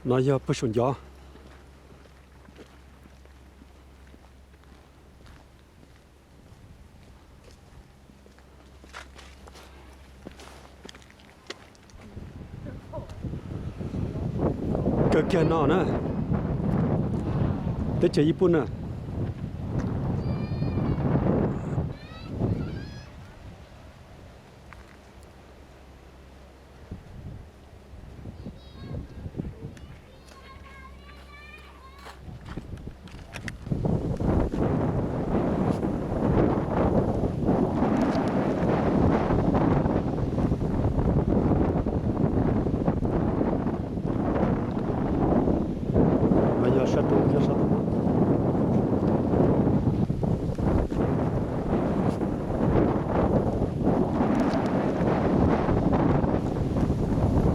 No yog puag saum ncov. Kawg kiag no na, teb chaws Ib Puj na. No yog sab roob, yog sab tod.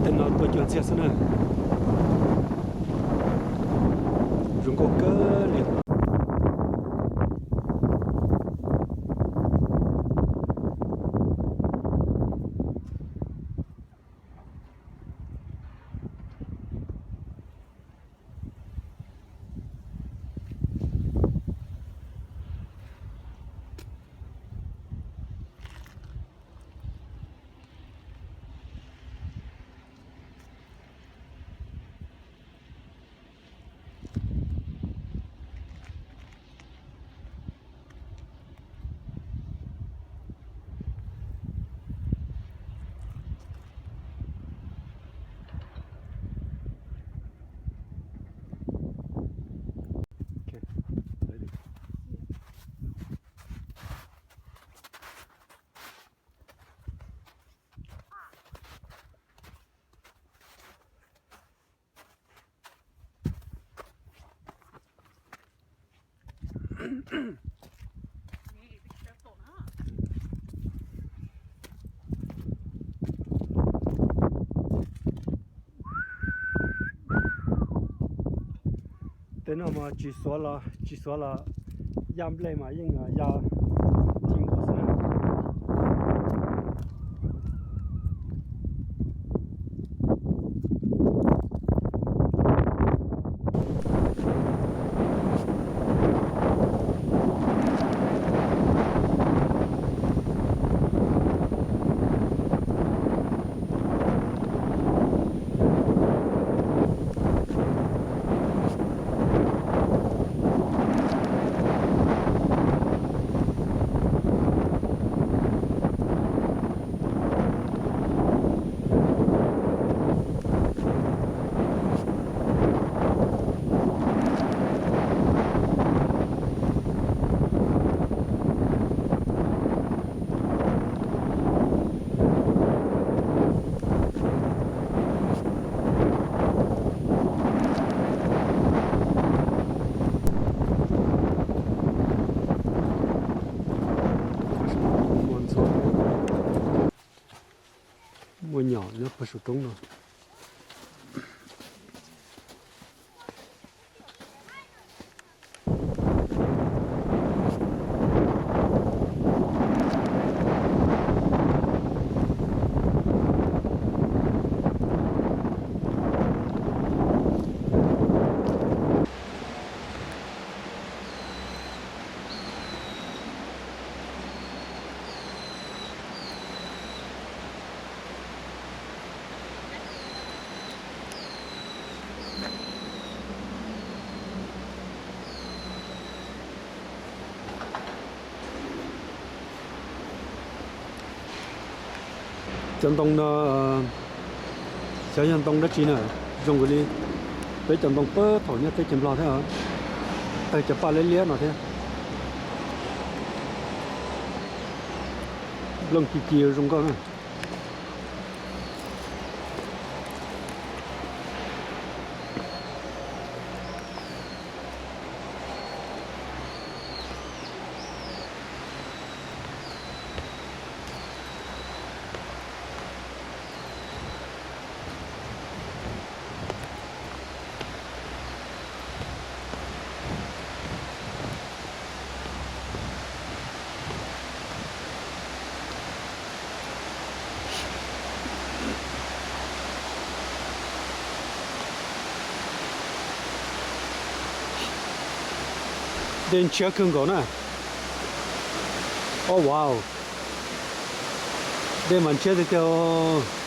Tej no tuaj cuag ntxiag xwb na. Zoo nkauj kawg li. Tej no mas tsis xuav los, tsis xuav los yaj nplej mas yeej yaj ci nkaus xwb na. Muaj ntxhuav, muaj nyom nyob puag saum roob no. Cov ntoo no xyov yog ntoo dab tsi na, zoo nkaus li peb cov ntoo pab thaum nyob teb chaws Nplog thiab, tawg cov paj liab liab no thiab. Nplooj ci ci zoo nkauj na. Ntshiab kawg nkaus na. Oh wow, dej mas ntshiab tiag tiag.